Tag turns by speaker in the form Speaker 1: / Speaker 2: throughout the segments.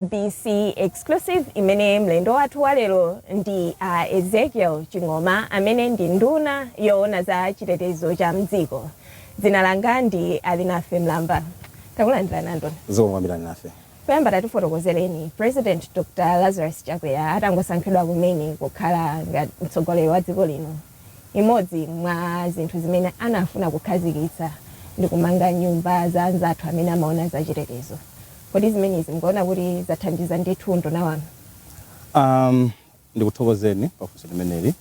Speaker 1: SABC Exclusive, imene mlendo wathu wa lero ndi Ezekiel Ching'oma, amene ndi nduna yoona za chitetezo cha mdziko. Dzina langa ndi Alinafe Mlamba. Takulandirani, nduna.
Speaker 2: Zikomo kwambiri, Alinafe.
Speaker 1: Poyamba tatifotokozereni, President Dr Lazarus Chakwera atangosankhidwa kumene kukhala ngati mtsogoleri wa dziko lino, imodzi mwa zinthu zimene anafuna kukhazikitsa ndi kumanga nyumba za anzathu amene amaona za chitetezo. Kodi zimenezi mukuona kuti zathandiza ndithu, nduna wanu?
Speaker 2: Ndikuthokozeni pafunso limeneli.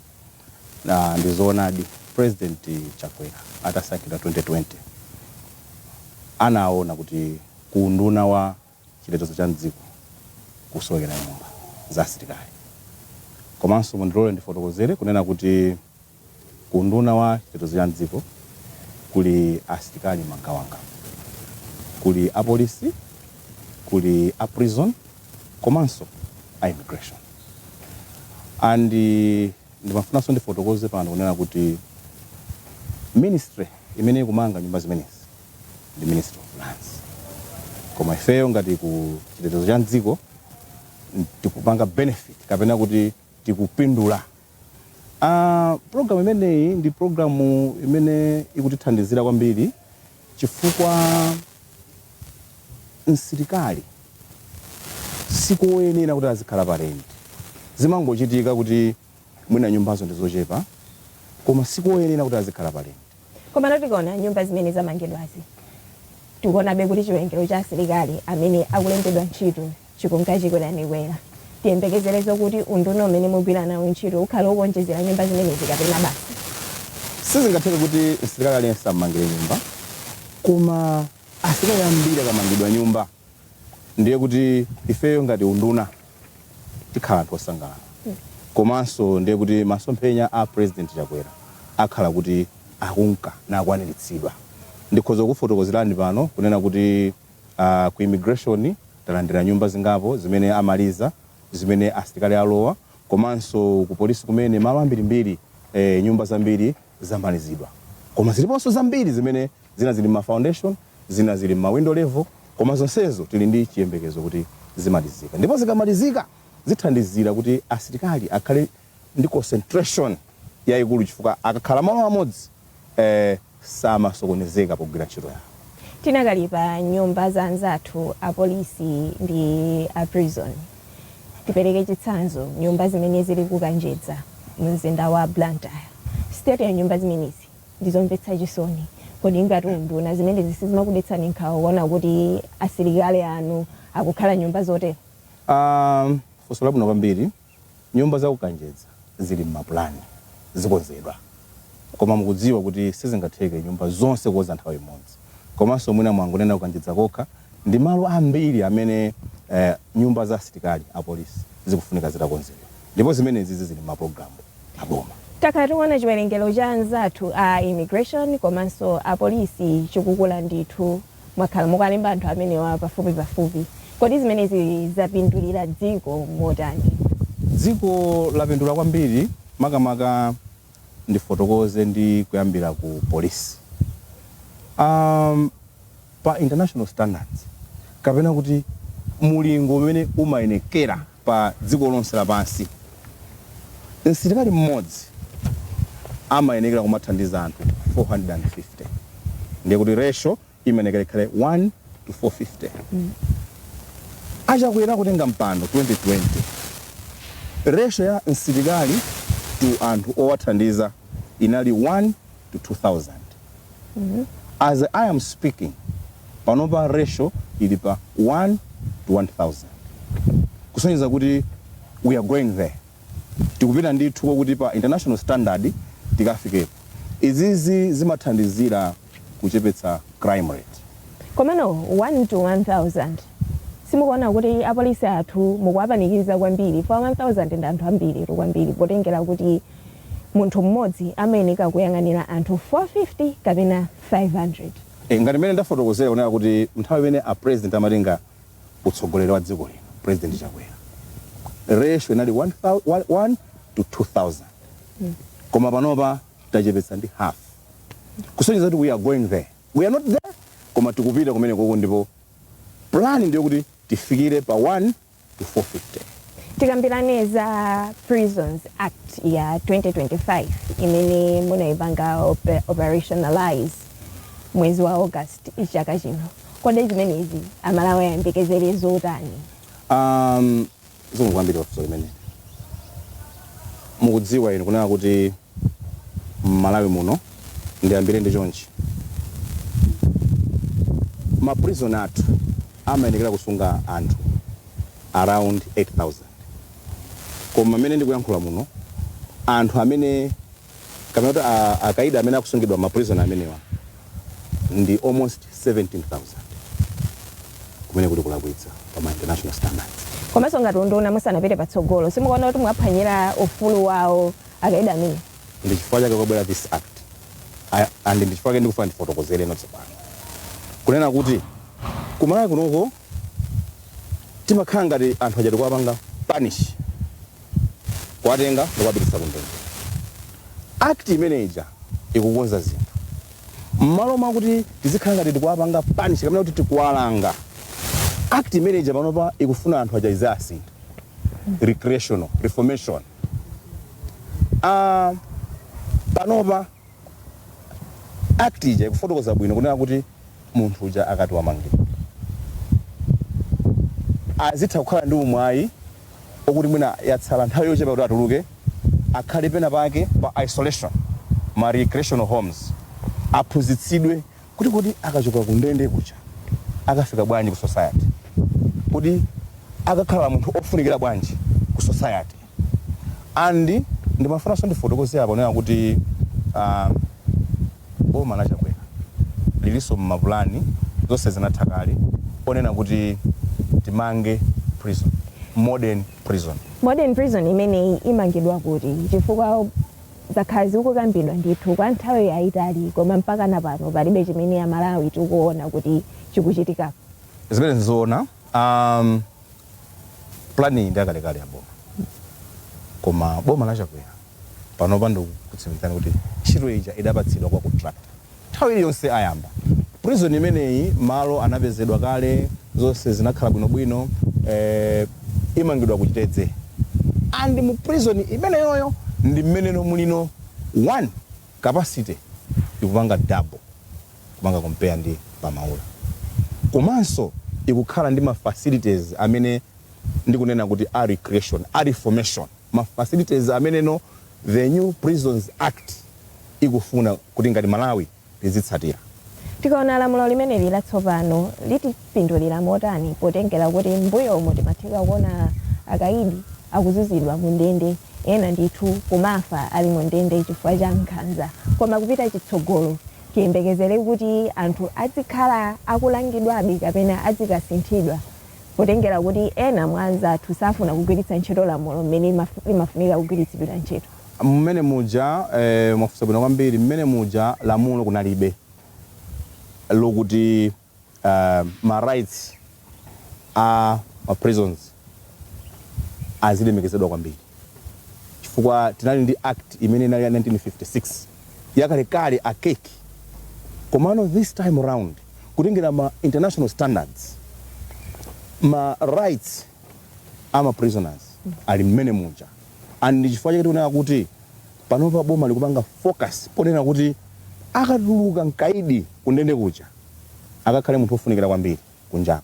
Speaker 2: Na ndizoonadi, President Chakwera atasankhidwa 2020 anaona kuti ku unduna wa chitetezo cha mdziko kusowekera nyumba za asilikali. Komanso mundilole ndifotokozere kunena kuti ku unduna wa chitetezo cha mdziko kuli asilikali magawangawa: kuli apolisi, kuli a prison, komanso a immigration. And ndimafunanso ndifotokoze pano kunena kuti ministry imene ikumanga nyumba zimenezi ndi Ministry of Lands, koma ifeyo ngati ku chitetezo cha mdziko tikupanga benefit kapena kuti tikupindula. Program imeneyi ndi programu imene ikutithandizira kwambiri, chifukwa msilikali sikoyenera kuti azikhala pa rent. Zimangochitika kuti mwina nyumbazo ndi zochepa, koma sikoyenera kuti azikhala pa rent.
Speaker 1: Koma tikaona nyumba zimene zamangidwazi, tikuonabe kuti chiwerengero cha asilikali amene akulembedwa ntchito chikunka chikweranekwera. Tiyembekezerezo kuti unduna umene mugwira nawo ntchito ukhala ukuonjezera nyumba zimenezi, kapena basi?
Speaker 2: Sizingatheke kuti msilikali aliyense amangire nyumba, koma asilikali ambiri akamangidwa nyumba, ndiye kuti ifeyo ngati unduna tikhala anthu osangalala, komanso ndiye kuti masomphenya a President Chakwera akhala kuti akunka nakwaniritsidwa. Ndikhoza kufotokozerani pano kunena kuti ku immigration talandira nyumba zingapo zimene amaliza, zimene asilikali alowa, komanso ku polisi kumene malo ambirimbiri, nyumba zambiri zamalizidwa, koma ziliponso zambiri zimene zina zili ma foundation, zina zili ma window level, koma zonsezo tili ndi chiyembekezo kuti zimalizika. Ndipo zikamalizika zithandizira kuti asilikali akhale ndi concentration yayikulu, chifukwa akakhala malo amodzi samasokonezeka pogwira ntchito yawo.
Speaker 1: Tinakali pa nyumba za anzathu apolisi ndi a prison, tipereke chitsanzo, nyumba zimene zili ku Kanjedza mumzinda wa Blantyre. State ya nyumba zimenezi ndizomvetsa chisoni. Kodi ngati unduna zimenezi sizimakudetsani nkhawa kuona kuti asilikali anu akukhala nyumba zotero?
Speaker 2: Funso labwino kwambiri. Nyumba za ku Kanjedza zili mmapulani, zikonzedwa, koma mukudziwa kuti sizingatheke nyumba zonse kukonza nthawi imodzi. Komanso mwina mwangonena ku Kanjedza kokha, ndi malo ambiri amene nyumba za asilikali apolisi zikufunika zitakonzedwa, ndipo zimenezi zili mmapulogalamu aboma.
Speaker 1: Takhala tikuona chiwerengero cha anzathu a immigration komanso apolisi chikukula ndithu. Mwakhala mukalemba anthu amenewa pafupi pafupi. Kodi zimenezi zapindulira dziko motani?
Speaker 2: Dziko lapindula kwambiri. Makamaka ndifotokoze ndi kuyambira ku polisi. Pa international standards, kapena kuti mulingo umene umayenekera pa dziko lonse lapansi, msilikali mmodzi amayenekera kumathandiza anthu 450. Ndiye kuti ratio imayenekera ikhale 1 to 450. Achakwera kutenga mpando 2020, ratio ya msilikali to anthu owathandiza inali 1 to 2000. As I am speaking panopa, ratio ili pa 1 to 1000, kusonyeza kuti we are going there. Tikupita ndithu kuti pa international standard tikafikepo. Izizi zimathandizira kuchepetsa crime rate.
Speaker 1: Komano 1 to 1000, simukuona kuti apolisi athu mukuwapanikiza kwambiri? Pa 1000 ndi anthu ambiri kwambiri, potengera kuti munthu mmodzi amayeneka kuyang'anira anthu 450 kapena 500.
Speaker 2: Ngati mmene ndafotokozera kunena kuti nthawi imene a president amatenga utsogoleri wa dziko lino, President Chakwera, ratio inali 1 to 2000, koma panopa tachepetsa ndi half, kusonyeza kuti we are going there. We are not there, koma tikupita kumene koko, ndipo plan ndiyo kuti tifikire pa 1 to 450.
Speaker 1: Tikambirane za Prisons Act ya 2025 imene munayipanga operationalize mwezi wa August chaka chino. Kodi zimenezi Amalawi ayembekezere zotani?
Speaker 2: Zikomo kwambiri pafunso limene. Mukudziwa inu kunena kuti m'Malawi muno, ndiyambire ndi chonchi, ma prison athu amayenekera kusunga anthu around 8000, koma amene ndikuyankhula muno, anthu amene, kapena kuti akaidi amene akusungidwa ma prison amenewa ndi almost 17,000, kumene kuli kulakwitsa pa ma international standards.
Speaker 1: Komanso ngati unduna, musanapite patsogolo, simukuona kuti mwaphwanyira ufulu wawo akaidi amene?
Speaker 2: Ndi chifukwa chake kwabwera this act. And ndi chifukwa chake ndikufuna ndifotokozere ino tsopano kunena kuti kuMalawi kunoko timakhala ngati anthu aja tikuwapanga punish, kuwatenga ndikuwapititsa kundende. Act imeneja ikukonza zinthu. Mmalo mwakuti tizikhala ngati tikuwapanga punish kapena kuti tikuwalanga, act imeneja panopa ikufuna anthu aja izasintha, recreational reformation. Panopa act ija ikufotokoza bwino kunena kuti munthu uja akati wamangidwa azitha kukhala ndi umwayi okuti mwina yatsala nthawi yochepa kuti atuluke, akhale pena pake pa isolation, ma recreational homes, aphunzitsidwe kuti akachoka ku ndende kuja akafika bwanji ku society, kuti akakhala munthu ofunikira bwanji ku society. And ndimafunanso ndifotokoze apo kunena kuti boma la Chakwera lilinso mmapulani, zonse zinatha kale, onena kuti timange prison, modern prison.
Speaker 1: Modern prison imeneyi imangidwa kuti? Chifukwa zakhala zikukambidwa ndithu kwa nthawi yayitali, koma mpaka na pano palibe chimene Amalawi tikuona kuti chikuchitikako.
Speaker 2: Zimene nzoona, plan iyi ndi akalekale ya boma, koma boma la Chakwera panopa ndikutsimikizani kuti ntchito ija idapatsidwa kwa contractor, nthawi iliyonse ayamba prison imeneyi. Malo anapezedwa kale, zonse zinakhala bwinobwino. Imangidwa kuChitedze, and mu prison imeneyoyo ndi mmeneno mulino one capacity ikupanga double kupanga compare ndi paMaula, komanso ikukhala ndi ma facilities amene ndikunena kuti a recreation, a reformation, ma facilities ameneno the new Prisons Act ikufuna kuti ngati Malawi tizitsatira.
Speaker 1: Tikaona lamulo limeneli latsopano, litipindulira motani, potengera kuti mbuyomu timatheka kuona akaidi akuzunzidwa mu ndende, ena ndithu kumafa ali mu ndende chifukwa cha nkhanza? Koma kupita chitsogolo, tiyembekezere kuti anthu azikhala akulangidwabe kapena azikasinthidwa, potengera kuti ena mwa anzathu safuna kugwiritsa ntchito lamulo mmene limafunika kugwiritsidwira ntchito?
Speaker 2: Mmene muja, mwafunsa bwino kwambiri. Mmene muja lamulo kunalibe lokuti ma rights a ma prisons azilemekezedwa kwambiri, chifukwa tinali ndi act imene inali ya 1956 yakalekale, archaic. Komano this time round, kutengera ma international standards, ma rights ama prisoners ali mmene muja. And ndi chifukwa chake tikunena kuti panopa boma likupanga focus ponena kuti akatuluka mkaidi kundende kuja akakhale munthu wofunikira kwambiri kunjako.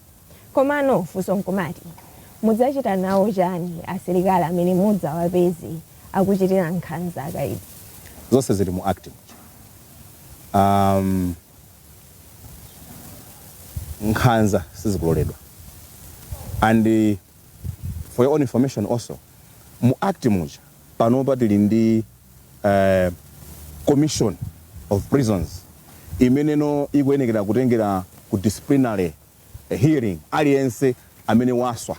Speaker 1: Komano funso nkumati, mudzachita nawo chani asilikali amene mudzawapeze akuchitira nkhanza akaidi?
Speaker 2: Zonse zili mu act muja. Nkhanza sizikuloledwa. And for your own information also, mu act muja panopa tili ndi Commission of Prisons imeneno ikuyenekera kutengera ku disciplinary hearing aliyense amene waswa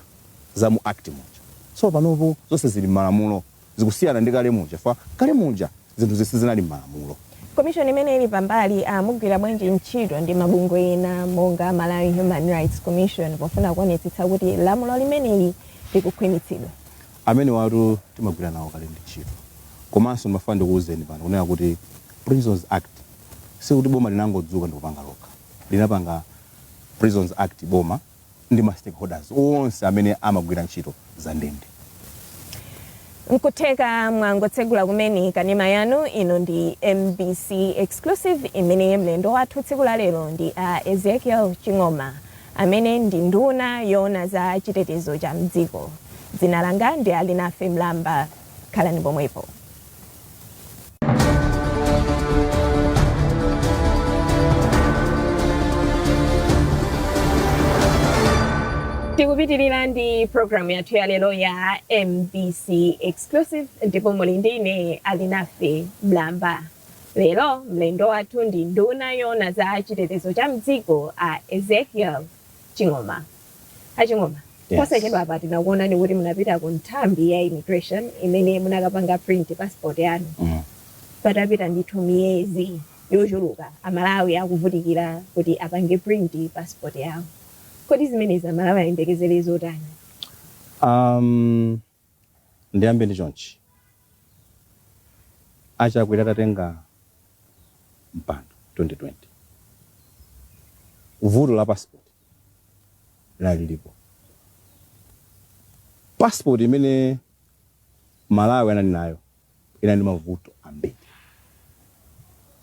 Speaker 2: za mu act muja. So panopo zonse zili m'malamulo, zikusiyana ndi kale muja, fa kale muja zinthu zisizinali m'malamulo.
Speaker 1: Commission imene ili pambali, mugwira bwanji ntchito ndi mabungwe ena monga Malawi Human Rights Commission pofuna kuonetsetsa kuti lamulo limeneli likukhwimitsidwa?
Speaker 2: Amene watu timagwira nawo kale ndi ntchito. Komanso ndimafuna ndikuwuzeni pano kunena kuti Prisons Act sikuti boma linangodzuka ndikupanga lokha. Linapanga Prisons Act boma. ndi ma stakeholders onse amene amagwira ntchito za ndende.
Speaker 1: Nkutheka mwangotsegula kumene kanema yanu. Ino ndi MBC Exclusive, imene mlendo wathu tsiku la lero ndi a Ezekiel Ching'oma, amene ndi nduna yoona za chitetezo cha mdziko. Dzina langa ndi Alinafe Mlamba. Khalani pomwepo. Tikupitirira ndi programu yathu ya lero ya MBC Exclusive, ndipo muli ndine Alinafe Mlamba. Lero mlendo wathu ndi nduna yoona za chitetezo cha mdziko, a Ezekiel Ching'oma. Aching'oma,
Speaker 2: Yes.
Speaker 1: posachedwa apa tinakuonani kuti munapita ku nthambi ya immigration imene munakapanga print passport yanu. Patapita ndithu miyezi yochuluka Amalawi akuvutikira kuti apange print passport yawo. Kodi zimenezi Amalawi ayembekezere zotani?
Speaker 2: Ndiyambe ndi chonchi. Achakwera atatenga mpando 2020, vuto la passport lilipo. Passport imene Malawi anali nayo inali ndi mavuto ambiri.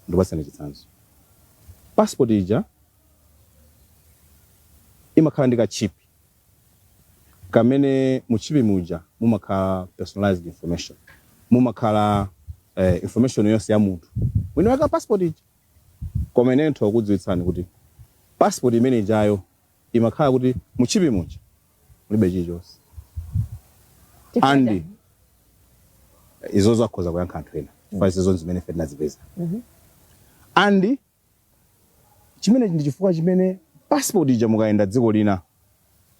Speaker 2: Ndikupatsani chitsanzo. Passport ija imakhala ndi ka chip kamene mu chip muja mumakhala personalized information, mumakhala information yonse ya munthu mwini wake wa passport ija. Koma ine nditha kukudziwitsani kuti passport imene ijayo imakhala kuti mu chip muja mulibe chilichonse.
Speaker 1: Chifukwa
Speaker 2: And
Speaker 1: chani?
Speaker 2: izozo akhoza kuyankha anthu ena, chifukwa izozo zimene ife tinazipeza. And chimene ndi chifukwa chimene passport ija mukayenda dziko lina,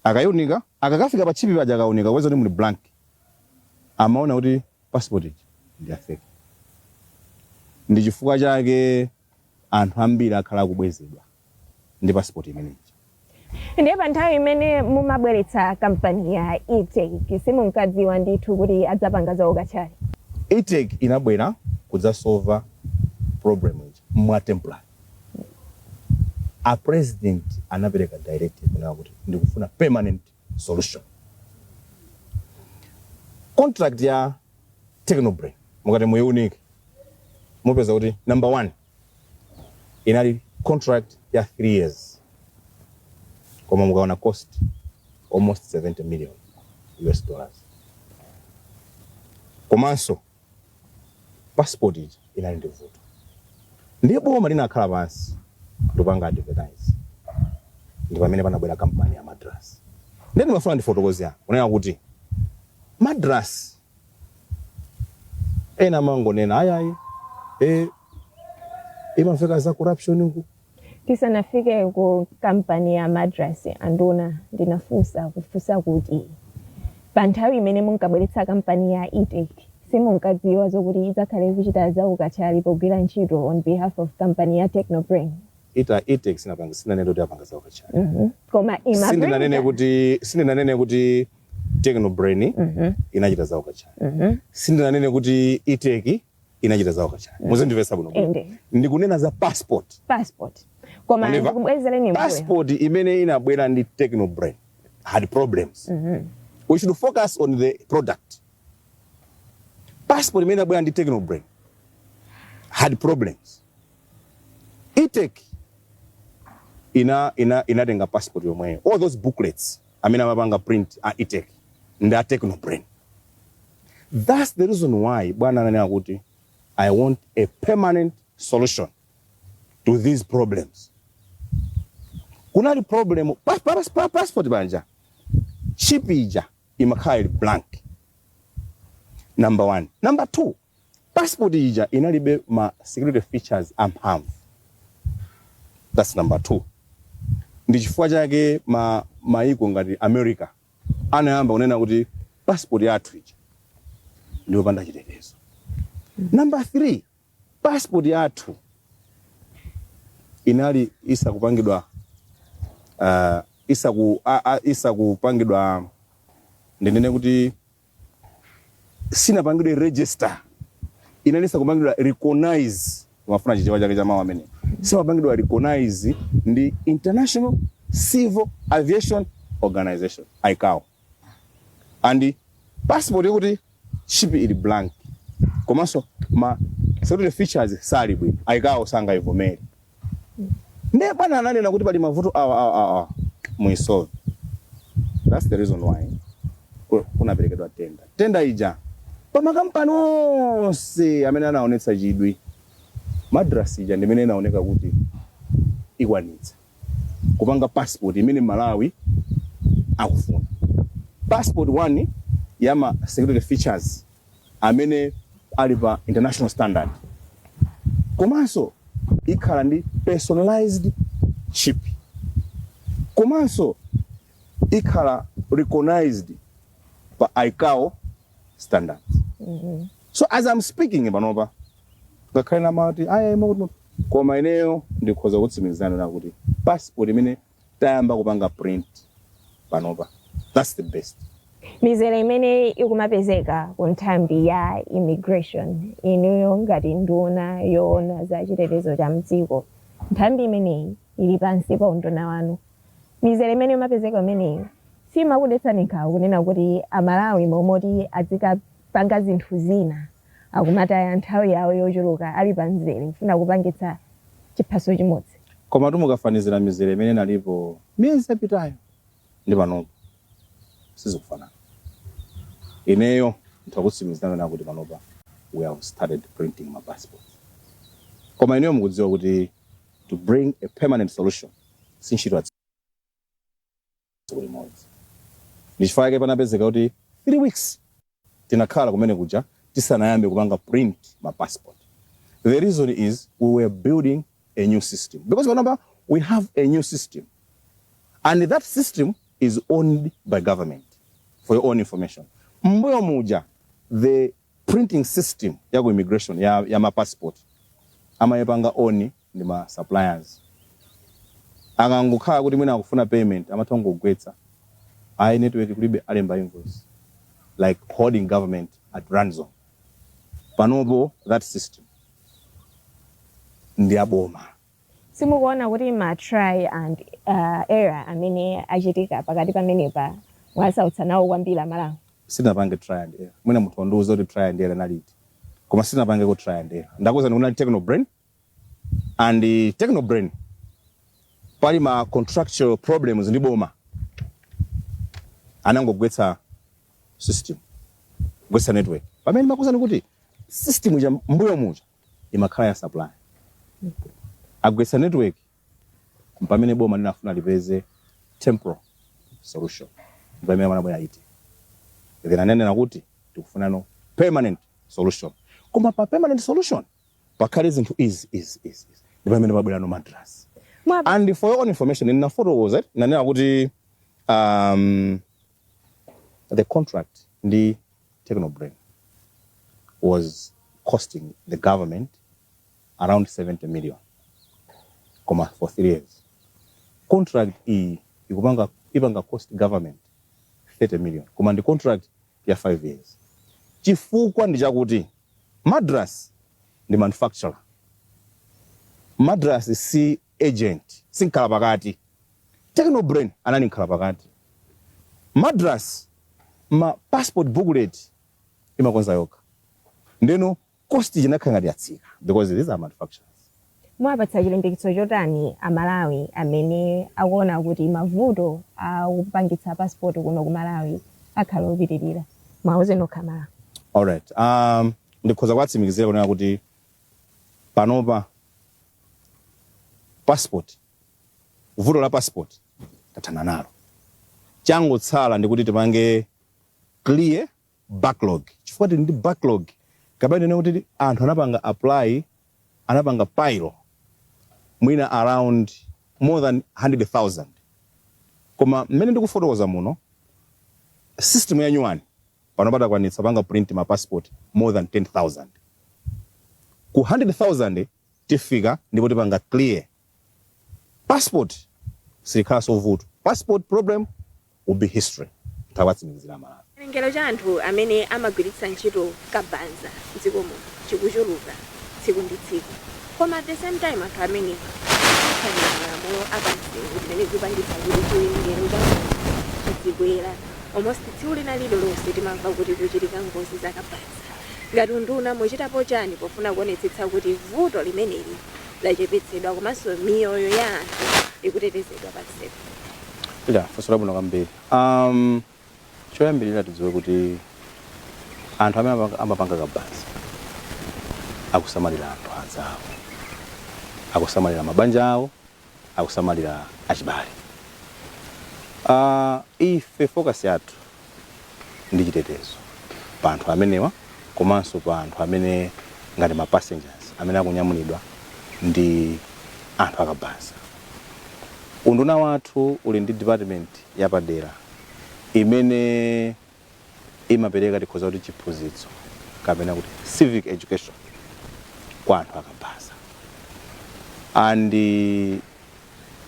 Speaker 2: akayunika, akakafika pa chip paja, akaunika kupeza kuti muli blank, amaona kuti passport ija ndi ya fake. Ndi chifukwa chake anthu ambiri akhala akubwezedwa ndi passport imeneyi.
Speaker 1: Ndiye pa nthawi imene mumabweretsa kampani ya Etech, simunkadziwa ndithu kuti adzapanga za ukatchali?
Speaker 2: Etech inabwera kudzasolva problem ija mwa temporary. A president anapereka directive kunena kuti ndikufuna permanent solution. Contract ya Technobrain mukati muiunike, mupeza kuti number one, inali contract ya 3 years, koma mukaona cost, almost 70 million US dollars. Komanso passport ija inali ndi vuto. Ndiye boma linakhala pansi ndikupanga advertise, ndi pamene panabwera kampani ya Madras. Ndiye ndimafuna ndifotokoze apa kunena kuti Madras, ena amangonena ayayi, imamveka za corruption uku.
Speaker 1: Tisanafike ku kampani ya Madras, anduna, ndinafunsa kufunsa kuti pa nthawi imene munkabweretsa kampani ya Etech, simunkadziwa zokuti idzakhale kuchita za ukatchali pogwira ntchito on behalf of kampani ya Technobrain?
Speaker 2: Etech sinapanga, sinanene kuti apanga za ukatchali.
Speaker 1: Koma
Speaker 2: Sindinanene
Speaker 1: imaprinta.
Speaker 2: kuti, sindinanene kuti Technobrain inachita za ukatchali. Sindinanene kuti Etech inachita za ukatchali. Muzindimvetsa bwino bwino.
Speaker 1: Ende.
Speaker 2: Ndikunena za passport.
Speaker 1: Passport. Koma
Speaker 2: Mwandimva?
Speaker 1: ndikubwezereni mbuyo.
Speaker 2: Passport imene inabwera ndi Technobrain had problems. We should focus on the product. Passport imene inabwera ndi Technobrain had problems. Etech inatenga passport yomweyo. All those booklets amene amapanga print a Etech ndi a Technobrain. That's the reason why bwana ananena kuti I want a permanent solution to these problems. Kunali problem pa passport panja, chip ija imakhala ili blank, number one. Number two, passport ija inalibe ma security features amphamvu. That's number two. Ndi chifukwa chake ma maiko ngati America anayamba kunena kuti passport yathu ija ndiyopanda chitetezo. Number three, passport yathu inali isakupangidwa isakupangidwa, ndinene kuti sinapangidwe register, inali isakupangidwa recognize. Mafuna Chichewa chake cha mawu amene, simapangidwa recognize ndi International Civil Aviation Organization, ICAO, and passport yokuti chip ili blank komanso ma security features sali bwino, ICAO sangaivomere. Ndiye bwana ananena kuti pali mavuto awa, awa, awa, muisolve. That's the reason why kunaperekedwa tender. Tender ija, pa makampani onse amene anaonetsa chidwi, Madras ija ndimene inaoneka kuti ikwanitsa kupanga passport imene Malawi akufuna, passport one ya ma security features amene ali pa international standard, komanso ikhala ndi personalized chip, komanso ikhala recognized pa ICAO standards. So as I'm speaking panopa, ngakhale namati aya, koma ineyo ndikhoza kutsimikizana na kuti passport imene tayamba kupanga print panopa, that's the best.
Speaker 1: Mizere imene ikumapezeka ku nthambi ya immigration, inuyo ngati nduna yoona za chitetezo cha mdziko, nthambi imeneyi ili pansi pa unduna wanu, mizere imene imapezeka imeneyi simakudetsani nkhawa, kunena kuti Amalawi momoti azikapanga zinthu zina akumataya nthawi yawo yochuluka ali pa mzere kufuna kupangitsa chiphaso chimodzi?
Speaker 2: Koma tumukafanizira mizere imene inalipo miyezi yapitayo ndi panopo, sizikufanana. Ineyo ndikutsimikizana na kuti panopa we have started printing ma passports, koma ineyo mukudziwa kuti to bring a permanent solution si ntchito ya tsiku limodzi. Ndi chifukwa chake panapezeka kuti 3 weeks tinakhala kumene kuja tisanayambe kupanga print ma passport. The reason is we were building a new system, because panopa we have a new system and that system is owned by government. For your own information, mbuyo muja the printing system ya ku immigration ya ma passport amayipanga own ndi ma suppliers. Akangokhala kuti mwina akufuna payment, amatha kungogwetsa, ayi, network kulibe, alemba invoice, like holding government at ransom. Panopo that system ndi aboma.
Speaker 1: Simukuona kuti ma try and error amene achitika pakati pamenepa mwasautsa nawo kwambiri Amalawi?
Speaker 2: Sitinapange try and error. Mwina munthu wandiuza kuti try and error naliti, koma sitinapange ku try and error. Ndakuwuza kunali Technobrain, and Technobrain pali ma contractual problems ndi boma, anangogwetsa system, gwetsa network. Pamene makuwuzani kuti system ija mbuyo muja imakhala ya supply, agwetsa network, pamene boma linafuna lipeze temporal solution, pamene manabwera iti, then ananena kuti tikufunano permanent solution, koma pa permanent solution pakhale zinthu izi, izi, izi, izi. Ndi pamene pabwerano Madras. And for your own information, ndinafotokoza, nanena kuti the contract ndi Technobrain was costing the government around 70 million, koma for 3 years. Contract iyi ikupanga, ipanga cost government 30 million, koma ndi contract ya 5 years, chifukwa ndi chakuti Madras ndi manufacturer. Madras si agent, si nkhala pakati. Technobrain anali nkhala pakati. Madras ma passport booklet imakonza yokha, ndeno cost inakhala ngati yatsika because these are manufacturers.
Speaker 1: Mwapatsa chilimbikitso chotani Amalawi amene akuona kuti mavuto akupangitsa passport kuno ku Malawi akhala opitirira? Mwauze nokha Malawi.
Speaker 2: Alright, ndikhoza kuwatsimikizira kunena kuti panopa passport, vuto la passport tathana nalo. Changotsala ndikuti tipange clear backlog, chifukwa tili ndi backlog, kapena ndine kuti anthu anapanga apply, anapanga pile mwina around more than 100,000. Koma mmene ndikufotokoza muno, system ya new one pano patakwanitsa panga print ma passport more than 10,000. Ku 100,000 tifika ndipo tipanga clear passport, silikhala sovuto. Passport problem will be history, tawatsimikizira Malawi.
Speaker 1: Chiwerengero cha anthu amene amagwiritsa ntchito kabaza mdziko muno chikuchuluka tsiku ndi tsiku, koma at the same time anthu amenewa aphwanya malamulo apamsewu, zimene zikupangitsa kuti chiwerengero cha ngozi Zikwera almost tsiku lina lililonse timamva kuti kuchitika ngozi zakabaza. Ngati unduna muchitapo chani pofuna kuonetsetsa kuti vuto limeneli lachepetsedwa komanso miyoyo ya anthu ikutetezedwa pa msewu?
Speaker 2: Ila funso labwino kwambiri. Choyambirira tidziwe kuti anthu amene amapanga kabaza akusamalira anthu anzawo, akusamalira mabanja awo, akusamalira achibale. Ife focus yathu ndi chitetezo pa anthu amenewa komanso pa anthu amene ngati ma passengers amene akunyamulidwa ndi anthu akabaza. Unduna wathu uli ndi department yapadera imene imapereka, tikhoza kuti, chiphunzitso kapena kuti civic education kwa anthu akabaza. And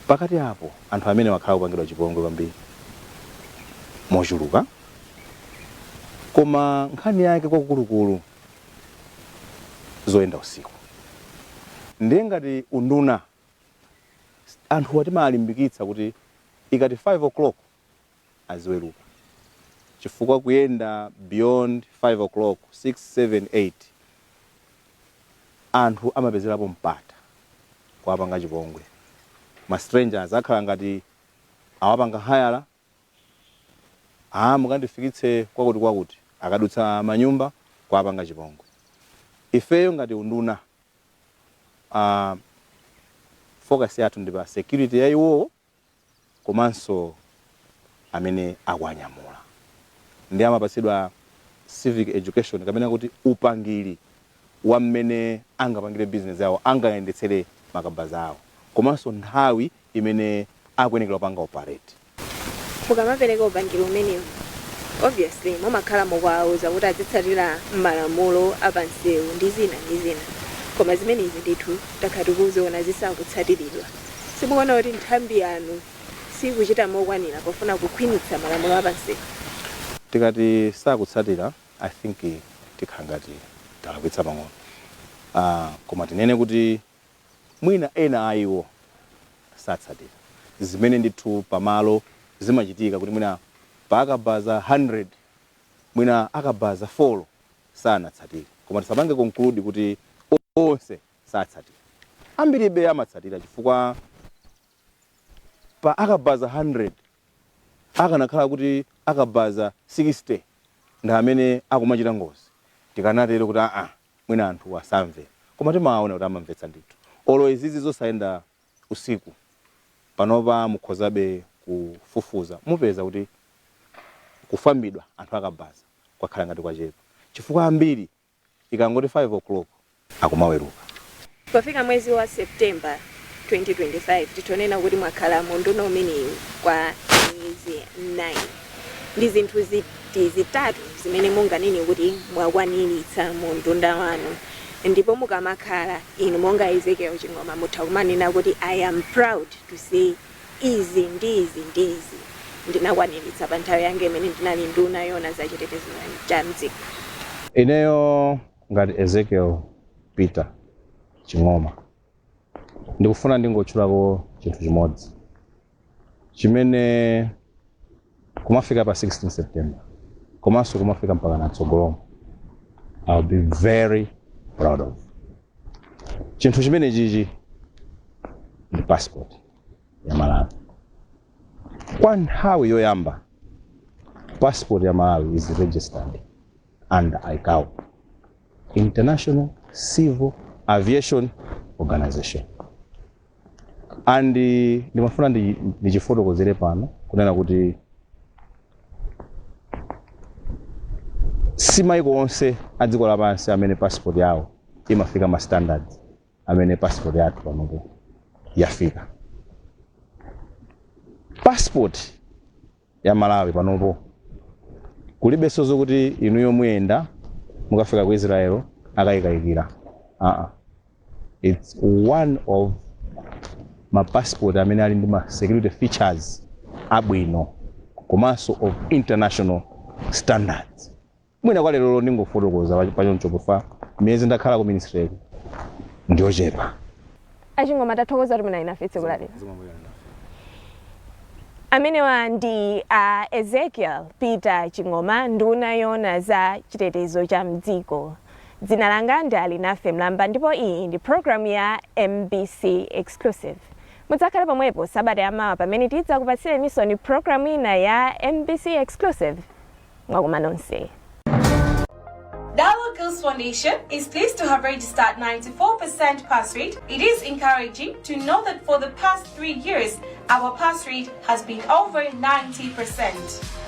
Speaker 2: pakati apo anthu amene wakhala kupangidwa chipongwe kwambiri mochuluka, koma nkhani yake kwakukulukulu zoyenda usiku. Ndiye ngati unduna anthu timalimbikitsa kuti ikati 5 o'clock aziweruka, chifukwa kuyenda beyond 5 o'clock, 6, 7, 8, anthu amapezerapo mpata kuwapanga chipongwe. Ma strangers akhala ngati awapanga hire, "Ah, mukandifikitse kwakuti kwakuti," akadutsa manyumba kuwapanga chipongwe. Ifeyo ngati unduna, focus yathu ndi pa security ya iwowo komanso amene akuwanyamula, ndi amapatsidwa civic education kapena kuti upangiri wa mmene angapangire business yawo, angayendetsere makabaza awo, komanso nthawi imene akuyenekera kupanga operate.
Speaker 1: Mukamapereka upangiri umenewu, obviously mumakhala mukuwauza kuti azitsatira malamulo apansewu ndi zina ndi zina, koma zimenezi ndithu takhala tikuziona zisakutsatiridwa. Simukuona kuti nthambi yanu sikuchita mokwanira pofuna kukhwimitsa malamulo apansewu?
Speaker 2: Tikati sakutsatira, I think tikhala ngati talakwitsa pang'ono, koma tinene kuti mwina ena a iwo satsatira, zimene ndithu pamalo zimachitika kuti mwina pa akabaza 100, mwina akabaza 4 sanatsatire, koma tisapange conclude kuti onse satsatira. Ambiribe amatsatira, chifukwa pa akabaza 100, akanakhala kuti akabaza 60 ndi amene akumachita ngozi, tikanatero kuti aa, mwina anthu asamvera, koma timaona kuti amamvetsa ndithu. Olo izizi zosayenda usiku, panopa mukhozabe kufufuza, mupeza kuti kufambidwa anthu akabaza kwakhala ngati kwachepa, chifukwa ambiri ikangoti 5 o'clock akumaweruka.
Speaker 1: Pofika mwezi wa September 2025, titonena kuti mwakhala munduna umenewu kwa miyezi 9, ndi zinthu ziti zitatu zimene munganene kuti mwakwaniritsa mu unduna wanu, ndipo mukamakhala inu monga Ezekiel Ching'oma mutha kumanena kuti, "I am proud to say izi ndi izi ndi izi ndinakwaniritsa pa nthawi yanga imene ndinali nduna yoona zachitetezo cha mdziko"?
Speaker 2: Ineyo ngati Ezekiel Peter Ching'oma ndikufuna ndingotchulako chinthu chimodzi chimene kumafika pa 16 September komanso kumafika mpaka natsogolomo I'll be very proud of. Chinthu chimene chichi ndi passport ya Malawi. Kwa nthawi yoyamba passport ya Malawi is registered under ICAO, International Civil Aviation Organization. And ndimafuna ndichifotokozere pano kunena kuti si maiko onse a dziko lapansi amene passport yawo imafika ma standards amene passport yathu panopo yafika. Passport ya Malawi panopo kulibenso zokuti inuyo muyenda mukafika ku Israel akayikayikira. It's one of ma passport amene ali ndi ma security features abwino komanso of international standards. Mwina kwa lero ndingofotokoza pachoncho pofa miyezi ndakhala ku ministry ndiyochepa.
Speaker 1: Aching'oma, tathokoza kuti munali nafe tsiku la lero. Amenewa ndi a Ezekiel Peter Ching'oma, nduna yoona za chitetezo cha mdziko. Dzina langa ndi Alinafe Mlamba ndipo iyi ndi programu ya MBC Exclusive. Mudzakhale pomwepo sabata yamawa pamene tidzakupatsireninso ni programu ina ya MBC Exclusive. Mwakoma nonse.
Speaker 3: Dialogue Girls Foundation is pleased to have registered 94% pass rate. It is encouraging to know that for the past 3 years, our pass rate has been over 90%.